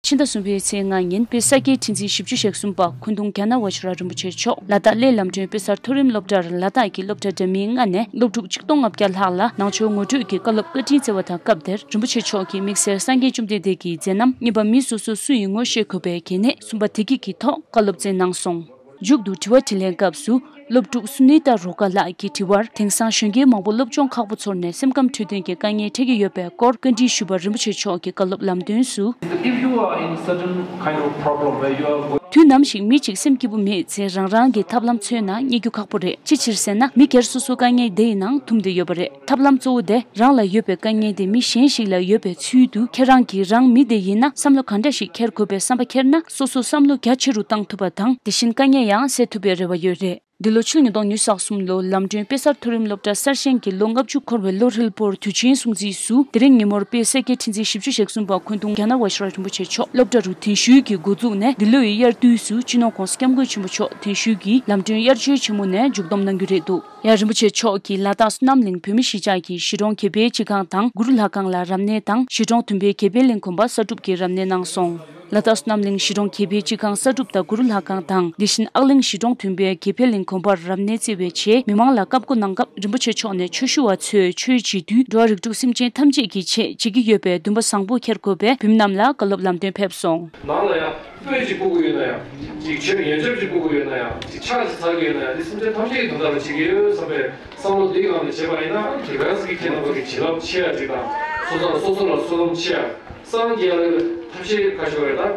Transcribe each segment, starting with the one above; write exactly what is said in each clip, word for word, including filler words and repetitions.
ཕྱི་ཟླ་གསུམ་པའི་ཚེས་ལྔ་ཉིན་དཔལ་ས་སྐྱའི་ཁྲི་འཛིན་བཞི་བཅུ་ཞེ་གསུམ་པ་འཁོན་གདུང་རྒྱ་ནག་ཝ་ཆུ་ར་རིན་པོ་ཆེ་མཆོག་ལ་དྭགས་གླེ་ལམ་སྒྲོན་དཔེ་གསར་མཐོ་རིམ་སློབ་གྲྭར་ལ་དྭགས་ཀྱི་སློབ་གྲྭ་འདྲ་མིན་ལྔ་ནས་སློབ་ཕྲུག་ཆིག་སྟོང་ལྔ་བརྒྱ་ལྷག་ལ་ནང་ཆོས་ངོ་སྤྲོད་ཀྱི་བཀའ་སློབ་བཀའ་དྲིན་སྩལ་བ་དང་སྐབས་དེར་རིན་པོ་ཆེ་མཆོག་གིས་དམིགས་བསལ་སངས་རྒྱས་བཅོམ་ལྡན་འདས་ཀྱི་མཛད་རྣམ་གཉིས་པ་མི་སོ་སོ་སུ་ཡིན་ངོ་ཤེས་དགོས་པའི་གལ་གནད་གསུམ་པ་དེ་གཉིས་ཀྱི་ཐོག་བཀའ་སློབ་སྩལ་གནང་སོང་། མཇུག་ཏུ་དྲི་བ་དྲིས་ལན་སྐབས་སུ། སློབ་ཕྲུག་སུ་ནི་ཏཱ་རོ་ཀ་ལགས་ཀྱི་དྲི་བར། དེང་སང་གཞོན་སྐྱེས་མང་པོ་སློབ་སྦྱོང་ཁག་པོ་ཚོར་ནས་སེམས་ཁམས་འཕྲོད་བསྟེན་གྱི་དཀའ་ངལ་འཕྲད་ཀྱི་ཡོད་པའི་སྐོར་བཀའ་འདྲི་ཞུས་པར་རིན་པོ་ཆེ་མཆོག་གིས་བཀའ་སློབ་ལམ་སྟོན་སུ། If you are in certain kind of problem where you are going དུས་ནམ་ཞིག་མི་གཅིག་སེམས་སྐྱིད་པོ་མེད་ཚེ་རང་རང་གི་ཐབས་ལམ་འཚོལ་ན་རྙེད་རྒྱུ་ཁག་པོ་རེད། ཅི་ཕྱིར་ཟེར་ན་མི་སྒེར་སོ་སོ་དཀའ་ངལ་དེ་ཡི་ནང་འཐུམ་བསྡད་ཡོད་པ་རེད། ཐབས་ལམ་གཙོ་བོ་དེ། རང་ལ་ཡོད་པའི་དཀའ་ངལ་དེ་མི་གཞན་ཞིག་ལ་ཡོད་པའི་ཚུལ་དུ་ཁྱེད་རང་གིས་རང་མི་དེ་ཡིན་ན་བསམ་བློ་ག་འདྲ་ཞིག་འཁྱེར་དགོས་པའི་བསམ་པ་འཁྱེར་ན་སོ་སོ་བསམ་བློ་རྒྱ་ཆེ་རུ་བཏང་ཐུབ་པ་དང་དེ་བཞིན་དཀའ་ངལ་ཡང་སེལ་ཐུབ་པའི་རེ་བ་ཡོད་རེད། འདི་ལོ་ཕྱི་ལོ་ཉིས་སྟོང་ཉི་ཤུ་རྩ་གསུམ་ལོ་ལམ་སྒྲོན་དཔེ་གསར་མཐོ་རིམ་སློབ་གྲྭ་གསར་བཞེངས་ཀྱི་ལོ་ལྔ་བཅུ་འཁོར་བའི་ལོ་ཧྲིལ་པོར་དུས་ཆེན་སྲུང་བརྩིས་སུ་དེ་རིང་ཉིན་མོར་དཔལ་ས་སྐྱའི་ཁྲི་འཛིན་བཞི་བཅུ་ཞེ་གསུམ་པ་འཁོན་གདུང་རྒྱ་ནག་ཝ་ཆུ་ར་རིན་པོ་ཆེ་མཆོག་སློབ་གྲྭ་རུ་གདན་ཞུས་ཀྱིས་འགོ་བཙུགས་ནས་འདི་ལོ་ཡི་དབྱར་དུས་སུ་སྤྱི་ནོར་༸གོང་ས་༸སྐྱབས་མགོན་ཆེན་པོ་མཆོག་གདན་ཞུས་ཀྱིས་ལམ་སྒྲོན་དབྱར་ཆོས་ཆེན་མོ་ནས་མཇུག་བསྡོམས་གནང་རྒྱུ་རེད་འདུག་ཡང་རིན་པོ་ཆེ་མཆོག་གིས་ལ་དྭགས་བསོད་ནམས་གླིང་བོད་མི་གཞིས་ཆགས་ཀྱི་གཞིས་གྲོང་དགེ་འཕེལ་སྤྱི་ཁང་དང་གུ་རུ་ལྷ་ཁང་ལ་རབ་གནས་དང་གཞིས་གྲོང་བདུན་པའི་དགེ་འཕེལ་གླིང་དགོན་པ་གསར་སྒྲུབ་ཀྱི་རབ་གནས་གནང་སོང་། ལ་དྭགས་བསོད་ནམས་གླིང་གཞིས་གྲོང་དགེ་འཕེལ་སྤྱི་ཁང་གསར་སྒྲུབ་དང་གུ་རུ་ལྷ་ཁང་དང་དེ་བཞིན་ཨག་གླིང་གཞིས་གྲོང་བདུན་པའི་དགེ་འཕེལ་གླིང་དགོན་པར་རབ་གནས་བརྩི་བའི་ཆེད་མི་མང་ལ་བཀའ་བསྒོ་གནང་སྐབས་རིན་པོ་ཆེ་མཆོག་ནས་ཆོས་ཞུ་བ་ཚོས་ཆོས་བྱེད་དུས་འགྲོ་བ་རིགས་དྲུག་སེམས་ཅན་ཐམས་ཅད་ཀྱི་ཆེད་བྱེད་ཀྱི་ཡོད་པའི་འདུན་པ་བཟང་པོ་འཁྱེར་དགོས་པའི་བུད་མེད་རྣམས་ལ་བཀའ་སློབ་ལམ་སྟོན་ཕེབས་སོང་། ནང་ལ་ཡང་སྤོས་ཅིག་ཕུལ་གྱི་ཡོད་ན་ཡང་། ཅིག་ཆོས་ཡོན་ཆབ་ཅིག་ཕུལ་གྱི་ཡོད་ན་ཡང་། ཅིག་ཕྱག་ཅིག་འཚལ་གྱི་ཡོད་ན་ཡང་། འདི་སེམས་ཅན་ཐམས་ཅད་ཀྱི་དོན་དག་ལ་བྱེད་ཀྱི་ཡོད་བསམ་པའི་བསམ་བློ་འདི་གི་ངང་ནས་བྱེད་པ་ཡིན་ན་དེ་ག་ཙམ་གྱིས་ཁྱེད་རྣམ་པ་གི་བྱིན་རླབས་ཆེ་ཡ་ཅིག་དང་། སོ་སོ་ལ་སོ་སོ་ལ་བསོད་ནམས་ཆེ་ཡ། སངས་རྒྱས་ལ་ཐབས་ཤེས་ཁ་ཤོར་རེད་ད།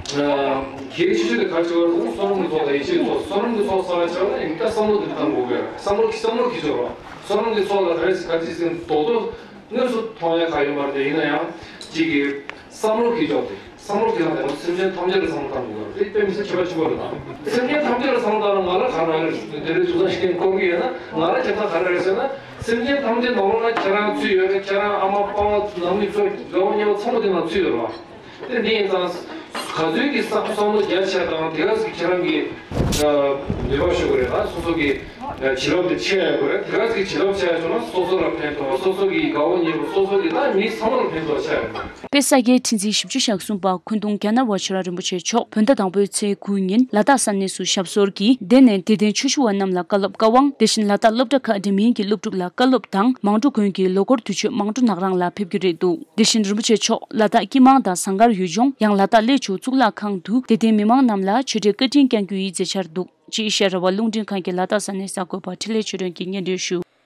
གལ་ཆེ་ཤོས་དེ་ག་ཅིག་བར་སོང་བསོད་ནམས་ཀྱི་ཚོགས་དང་ཡེ་ཤེས་ཀྱི་ཚོགས། བསོད་ནམས་ཀྱི་ཚོགས་བསགས་ཆེ་བ་ལ་ཡིན་ད་བསམ་བློ་འདི་བཏང་དགོས་ཀྱི་རེད། བསམ་བློ་བསམ་བློ་གི་ཆོག་རོགས། བསོད་ནམས་ཀྱི་ཚོགས་ལ་ག་རེ་ཟེར་ག་ཅི་ཟེར་རྡོག་རྡོག་དངོས་སུ་མཐོང་ཡ་ག་ཡོད་མ་རེད་དེ། ཡིན་ན་ཡང་གཅིག་གིས་བསམ་བློ་གི་ཕྱོགས་དེ། བསམ་བློ་གི་ལམ་དེ་ལ་སེམས་ཅན་ཐམས་ཅད་ལ་བསམ་བློ་བཏང་དགོས་པ་རེད། དེ་དཔེ་མི་སྲིད་ཁྱད་པར་ཆེན་པོ་རེད་ད། སེམས་ཅན་ཐམས་ཅད་ལ་བསམ་བློ་བཏང་ན་ང་ལ་ག་རེ་རེད། དེ་རིང་དུས་ཚོད་ཞིག་འཁོར་གི་ཡོད་ན་ང་ལ་ཁྱད་མཚར་ག་རེ་རེད་ཟེར་ན། སེམས་ཅན་ཐམས་ཅད་ནང་ལོགས་ན་ཁྱེད་རང་ཚུད་ཡོད་རེད། ཁྱེད་རང་ཨ་མ་པ་ཕ་ནང་མི་ཚོ་དགའ་བོ་ཉེ་བོ་ཚང་མ་དེ་ནང་ཚུད་ཡོད་རེད་བ། དེ་འདི་ཡིན་ཙང་ག་ཚོད་ཀྱི་བསམ་བསམ་བློ་རྒྱ་ཆེ་དང་དེ་ག་ཚོད་ཀྱི་ཁྱེད་རང་གི་ནུས་པ་ཤོད་དགོས་རེད། ད་སོ་སོ་གི་བྱིན་རླབས་དེ་ཆེ་ཡོད་དགོས་རེད། དེ་ག་ཚོད་ཀྱི་བྱིན་རླབས་ཆེ་ཡ་བྱུང་ན་སོ་སོ་ལ་ཕན་ཐོགས། སོ་སོ་གི་དགའ་བོ་ཉེ་བོ་སོ་སོ་གི་ད་མི་ཚང་མ་ལ་ཕན་ཐོགས་ཆེ་ཡོད་དགོས། དཔལ་ས་སྐྱའི་ཁྲི་འཛིན་བཞི་བཅུ་ཞེ་གསུམ་པ་འཁོན་གདུང་རྒྱ་ནག་ཝ་ཆུ་ར་རིན་པོ་ཆེ་མཆོག་བོད་ཟླ་དང་པོའི་ཚེས་དགུ་ཉིན་ལ་དྭགས་ས་གནས་སུ་ཞབས་སོར་གྱིས་དེ་ནས་དད་ལྡན་ཆོས་ཞུ་བ་རྣམས་ལ་བཀའ་སློབ་བཀའ་དབང་། དེ་བཞིན་ལ་དྭགས་སློབ་གྲྭ་ཁག་འདྲ་མིན་གྱི་སློབ་ཕྲུག་ལ་བཀའ་སློབ་དང་མང་སྤྲོ་དགོན་གྱི་ལོ་འཁོར་དུས་མཆོད་མང་སྤྲོ་གནང་རང་ལ་ཕེབས་རྒྱུ་རེད་འདུག་དེ་བཞིན་རིན་པོ་ཆེ་མཆོག་ལ་དྭགས་སྐྱིད་མང་དང་ཟངས་དཀར་ཡུལ་ལྗོངས། ཡང་ལ་དྭགས་གླེ་ཆུ་གཙུག་ལག་ཁང་དུ་དད་ལྡན་མི་མང་རྣམས་ལ་ཆོས་འབྲེལ་བཀའ་དྲིན་བསྐྱང་རྒྱུ་ཡི་མཛད་འཆར་འདུག་ཅེས་ཨེ་ཤ་ཡ་རང་དབང་རླུང་འཕྲིན་ཁང་གི་ལ་དྭགས་ས་གནས་གསར་འགོད་པ་འཕྲིན་ལས་ཆོས་སྒྲོན་གྱིས་སྙན་སྒྲོན་ཞུ།